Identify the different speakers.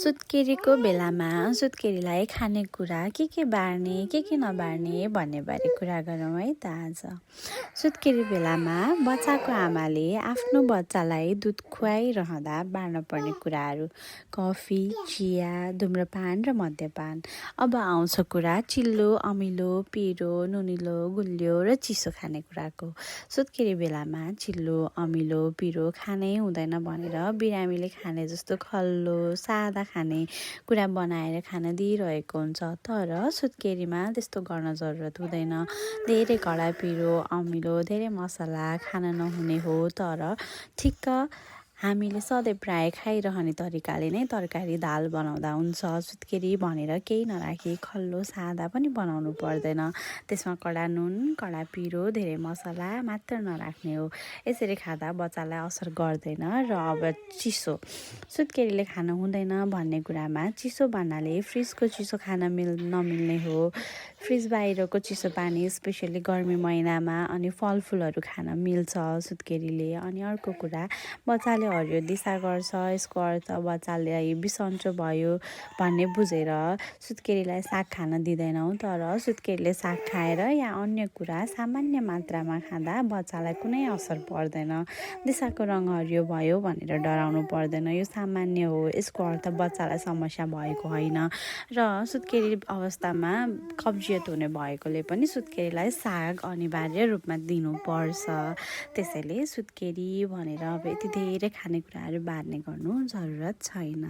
Speaker 1: सुत्केरीको बेलामा सुत्केरीलाई खानेकुरा के बार्ने के नबार्ने भन्नेबारे कुरा गरौँ है त आज। सुत्केरी बेलामा बच्चाको आमाले आफ्नो बच्चालाई दुध खुवाइरहँदा बार्नुपर्ने कुराहरू कफी, चिया, धुम्रपान र मद्यपान। अब आउँछ कुरा चिल्लो, अमिलो, पिरो, नुनिलो, गुलियो र चिसो खानेकुराको। सुत्केरी बेलामा चिल्लो, अमिलो, पिरो खानै हुँदैन भनेर बिरामीले खाने जस्तो खल्लो, सादा खाने कुरा बनाएर खान दिइरहेको हुन्छ। तर सुत्केरीमा त्यस्तो गर्न जरुरत हुँदैन। धेरै कडा पिरो, अमिलो, धेरै मसला खान नहुने हो। तर ठिक्क हामीले सधैँ प्राय खाइरहने तरिकाले नै तरकारी दाल बनाउँदा हुन्छ। सुत्केरी भनेर केही नराखी खल्लो सादा पनि बनाउनु पर्दैन। त्यसमा कडा नुन, कडा पिरो, धेरै मसला मात्र नराख्ने हो। यसरी खाँदा बच्चालाई असर गर्दैन। र अब चिसो सुत्केरीले खान हुँदैन भन्ने कुरामा चिसो भन्नाले फ्रिजको चिसो खान नमिल्ने हो। फ्रिज बाहिरको चिसो पानी स्पेसली गर्मी महिनामा अनि फलफुलहरू खान मिल्छ सुत्केरीले। अनि अर्को कुरा बच्चाले हरियो दिशा गर्छ। यसको अर्थ बच्चालाई बिसन्चो भयो भन्ने बुझेर सुत्केरीलाई साग खान दिँदैनौँ। तर सुत्केरीले साग खाएर या अन्य कुरा सामान्य मात्रामा खाँदा बच्चालाई कुनै असर पर्दैन। दिशाको रङ हरियो भयो भनेर डराउनु पर्दैन। यो सामान्य हो। यसको अर्थ बच्चालाई समस्या भएको होइन। र सुत्केरी अवस्थामा कब्जियत हुने भएकोले पनि सुत्केरीलाई साग अनिवार्य रूपमा दिनुपर्छ। त्यसैले सुत्केरी भनेर अब यति धेरै खानेकुराहरू बार्ने गर्नु जरुरत छैन।